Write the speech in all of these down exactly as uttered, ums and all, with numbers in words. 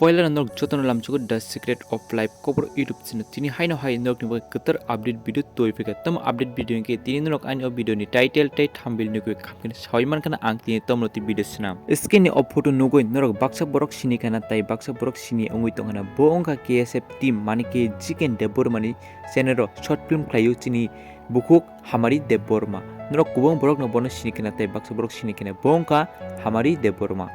Poila norok jotono lamchugo The Secret of Life Kobor YouTube channel. Tini haino hai norokni bagwi kwtal update video twi phika. Tamo update video hinkhe tini norok ani o video ni title tei thumbnail nugwi khamkhe sawi mankha na ang tini tomoroti video swnam. Screen ni o photo nugwi norok baksa borok sini khana tei baksa borok sini wngwi tongkhana. Bo wngkha K S F team, mani khe Jiken Debbarma ni channel o short film khlaio chini bukhuk Hamari Debbarma. Norok kubun borokno bono sini khana tei baksa borok sini khana. Bo wngkha Hamari Debbarma.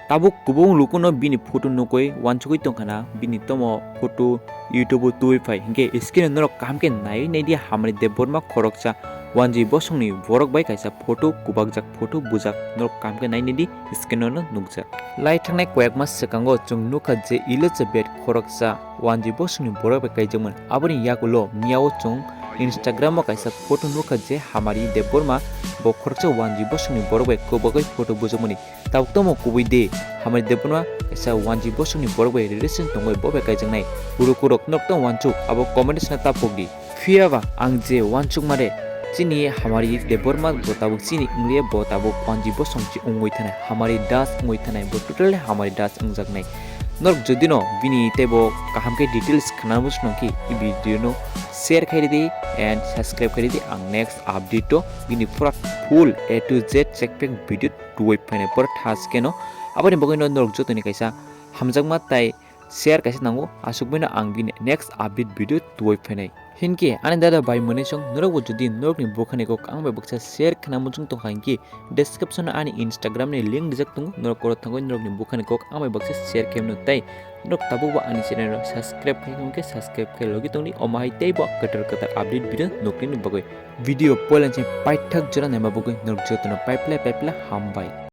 Tabuk kubun lukuno bini photo nugwi wansugwi tongkhana, bini tomo photo YouTube o twi phai. Hinkhe screen o norok kaham khe naiwi naidi, Hamari Debbarma khoroksa wanjwi bosongni borok bai kaisa photo kubakjak, photo bujak, norok kaham khe nai naidi, screen o no nukjak. Lai thangnai koyekma swkango chwng nukha je Elizabeth khoroksa wanjwi bosongni borok bai kaijakmani. Aboni yagulo miyao chwng Instagram o kaisa photo nukha je Hamari Debbarma bo khoroksa wanjwi bosongni borok bai kubagwi photo bujakmani. Tabuk tamo kubui de, Hamari Debbarma kaisa wanjwi bosongni borok bai relation tongwi bo bai kaijaknai. Urukurok norok tamo wansuk, abo comment section o tapokdi. Phiyaba ang je wansukma de, chini Hamari Debbarma bo tabuk chini wngliya, bo tabuk wanjwi bosong se wngwi thanai, Hamari Das wngwi thanai, bo totally Hamari Das wngjaknai. Norok jodi no bini teibo kaham khe details khna muchung khe, i video no share khai ridi and subscribe khai ridi. Ang next update o bini pura full A to Z check pack video twi phainai pura thas keno. Aboni bagwi no norok jotoni kaisa hamjakma tai share kaisa nango, aswk bai no ang bini next update video twi phainai. Hinkhe ani dada bai mwnwi song norokbo jodi norokni bukhani kok ang bai baksa share khna muchung tongkha hinkhe description o ani Instagram ni link rijak tongo, norok oro thangwi norokni bukhani kok ang bai baksa share khe mano tei norok tabukbo ani channel o subscribe khai tongkhe subscribe khai logi tongdi, omo hai teibo kwtal kwtal update video nuknani bagwi. Video poilanse paithak jora naima bagwi norok jotono paiple paiple hambai.